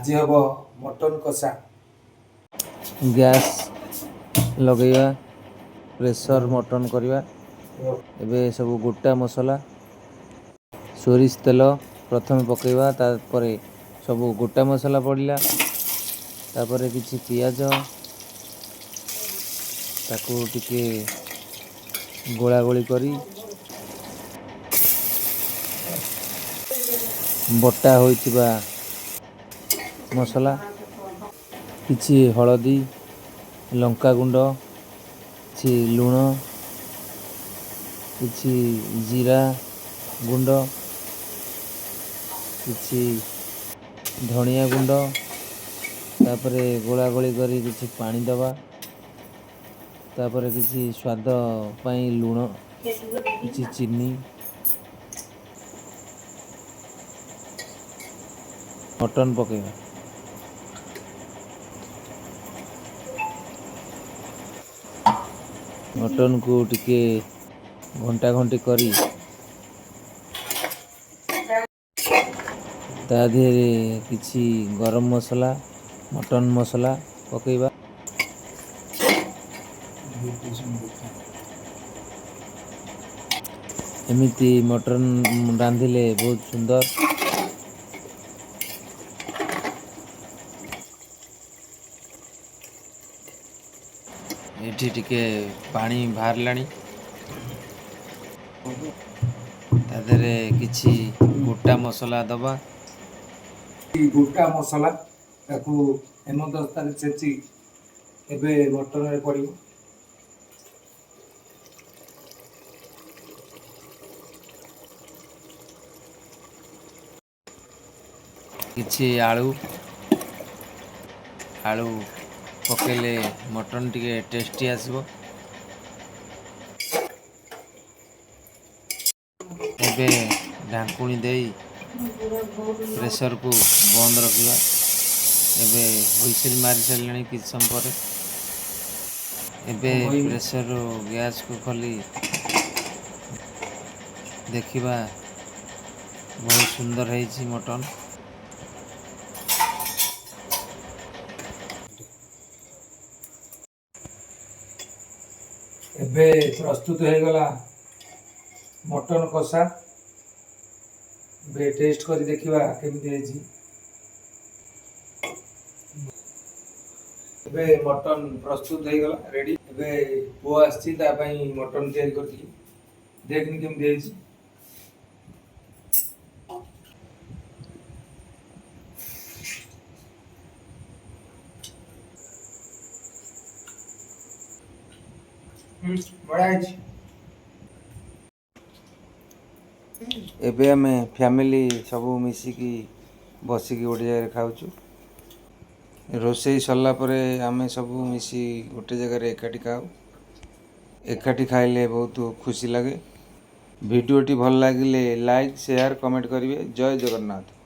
ଆଜି ହେବ ମଟନ୍ କଷା। ଗ୍ୟାସ୍ ଲଗେଇବା, ପ୍ରେସର୍ ମଟନ୍ କରିବା। ଏବେ ସବୁ ଗୋଟା ମସଲା, ସୋରିଷ ତେଲ ପ୍ରଥମେ ପକାଇବା, ତାପରେ ସବୁ ଗୋଟା ମସଲା ପଡ଼ିଲା, ତାପରେ କିଛି ପିଆଜ, ତାକୁ ଟିକେ ଗୋଳା ଗୋଳି କରି ବଟା ହୋଇଥିବା ମସଲା, କିଛି ହଳଦୀ, ଲଙ୍କାଗୁଣ୍ଡ, କିଛି ଲୁଣ, କିଛି ଜିରା ଗୁଣ୍ଡ, କିଛି ଧଣିଆ ଗୁଣ୍ଡ, ତାପରେ ଗୋଳା ଗୋଳି କରି କିଛି ପାଣି ଦେବା, ତାପରେ କିଛି ସ୍ୱାଦ ପାଇଁ ଲୁଣ, କିଛି ଚିନି, ମଟନ୍ ପକାଇବା। ମଟନ୍କୁ ଟିକେ ଘଣ୍ଟା ଘଣ୍ଟି କରି ତା ଦେହରେ କିଛି ଗରମ ମସଲା, ମଟନ୍ ମସଲା ପକାଇବା। ଏମିତି ମଟନ୍ ରାନ୍ଧିଲେ ବହୁତ ସୁନ୍ଦର। ଏଠି ଟିକେ ପାଣି ବାହାରିଲାଣି, ତା ଦେହରେ କିଛି ଗୋଟା ମସଲା ଦେବା। ଗୋଟା ମସଲା ତାକୁ ହେମଦସ୍ତାରେ ଛେଚି ଏବେ ମଟନରେ ପଡ଼ିବ। କିଛି ଆଳୁ, ଆଳୁ ପକାଇଲେ ମଟନ୍ ଟିକେ ଟେଷ୍ଟି ଆସିବ। ଏବେ ଢାଙ୍କୁଣୀ ଦେଇ ପ୍ରେସରକୁ ବନ୍ଦ ରଖିବା। ଏବେ ହୁଇସିଲ୍ ମାରି ସାରିଲାଣି କିଛି ସମୟ ପରେ। ଏବେ ପ୍ରେସରରୁ ଗ୍ୟାସ୍କୁ ଖୋଲି ଦେଖିବା, ବହୁତ ସୁନ୍ଦର ହେଇଛି ମଟନ୍। ଏବେ ପ୍ରସ୍ତୁତ ହେଇଗଲା ମଟନ୍ କଷା। ଏବେ ଟେଷ୍ଟ କରି ଦେଖିବା କେମିତି ହେଇଛି। ଏବେ ମଟନ୍ ପ୍ରସ୍ତୁତ ହେଇଗଲା, ରେଡ଼ି। ଏବେ ପୁଅ ଆସିଛି, ତା ପାଇଁ ମଟନ୍ ତିଆରି କରିଥିଲି। ଦେଖନି କେମିତି ହେଇଛି। ବଢ଼ିଆ ହେଇଛି। ଏବେ ଆମେ ଫ୍ୟାମିଲି ସବୁ ମିଶିକି ବସିକି ଗୋଟେ ଜାଗାରେ ଖାଉଛୁ। ରୋଷେଇ ସରିଲା ପରେ ଆମେ ସବୁ ମିଶି ଗୋଟେ ଜାଗାରେ ଏକାଠି ଖାଉ। ଏକାଠି ଖାଇଲେ ବହୁତ ଖୁସି ଲାଗେ। ଭିଡ଼ିଓଟି ଭଲ ଲାଗିଲେ ଲାଇକ୍, ସେୟାର, କମେଣ୍ଟ କରିବେ। ଜୟ ଜଗନ୍ନାଥ।